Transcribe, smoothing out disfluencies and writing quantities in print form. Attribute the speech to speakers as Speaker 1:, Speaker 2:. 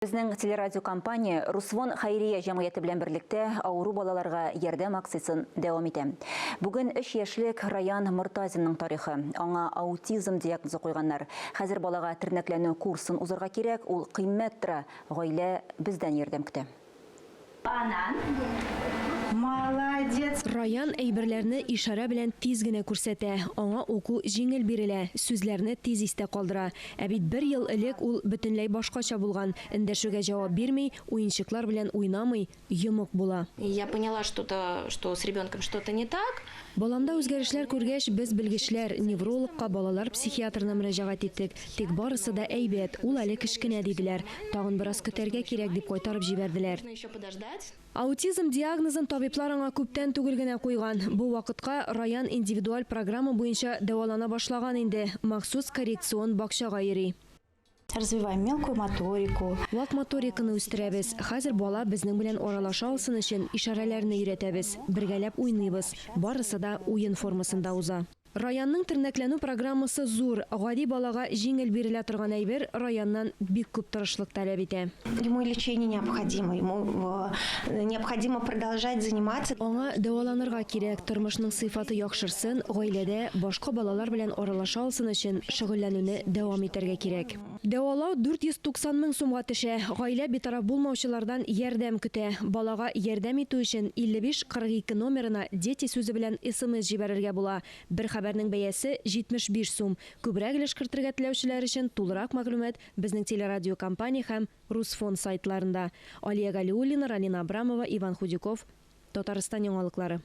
Speaker 1: Безнең телерадиокомпания Русфон хәйрия җәмгыяте белән берлектә авыру балаларга ярдәм акциясен дәвам итә. Бүген өч яшьлек Раян Мортазинның тарихы. Аңа аутизм диагнозы куйганнар. Хәзер балага тернәкләнү курсын узарга кирәк, ул кыйммәт тора. Гаилә бездән ярдәм көтә.
Speaker 2: Банан. Молодец!
Speaker 3: Раян әйберләрне ишарә белән тиз генә күрсәтә. Аңа уку җиңел бирелә, сүзләрне тиз истә калдыра. Ә бит бер ел элек ул бөтенләй башкача булган, эндәшүгә җавап бирми, уенчыклар белән уйнамый, йомык була.
Speaker 4: Я поняла, что-то, что с ребенком что-то не так.
Speaker 3: Баламда үзгәрешләр күргәч, без белгечләр, неврологка, балалар психиатрына мөрәҗәгать иттек. Тик барысы да әйбәт, ул әле кечкенә, диделәр. Тагын бераз көтәргә кирәк, дип кайтарып җибәрделәр.
Speaker 4: Нужно еще подождать.
Speaker 3: Аутизм диагнозын табиблар аңа күптән түгел генә куйган. Бу вакытка Раян индивидуаль программа буенча дәвалана башлаган инде, махсус коррекцион бакчага йөри.
Speaker 2: Развиваем мелкую моторику.
Speaker 3: Вак моториканы үстерәбез. Хәзер бала безнең белән аралаша алсын өчен ишарәләрне өйрәтәбез. Бергәләп уйныйбыз. Барысы да уен формасында уза. Раянның тернәкләнү программасы зур. Гади балага җиңел бирелә торган әйбер Раяннан бик күп тырышлык таләп итә.
Speaker 2: Ему лечение необходимо, ему необходимо продолжать заниматься.
Speaker 3: Аңа дәваланырга кирәк, тормышның сыйфаты яхшырсын, гаиләдә, башка балалар белән аралаша алсын өчен шөгыльләнүне дәвам итәргә кирәк. Дәвалау 490 мең сумга төшә. Гаилә битараф булмаучылардан ярдәм көтә. Балага ярдәм итү өчен 55 42 номерына Дети сүзе белән смс җибәрергә була. Бер хәбәрнең бәясе, 75 сум. Күбрәк өлеш кертергә теләүчеләр өчен тулырак мәгълүмат безнең телерадиокомпания һәм Русфон сайтларында. Алия Галиуллина, Ралина Абрамова, Иван Худяков, Татарстан яңалыклары.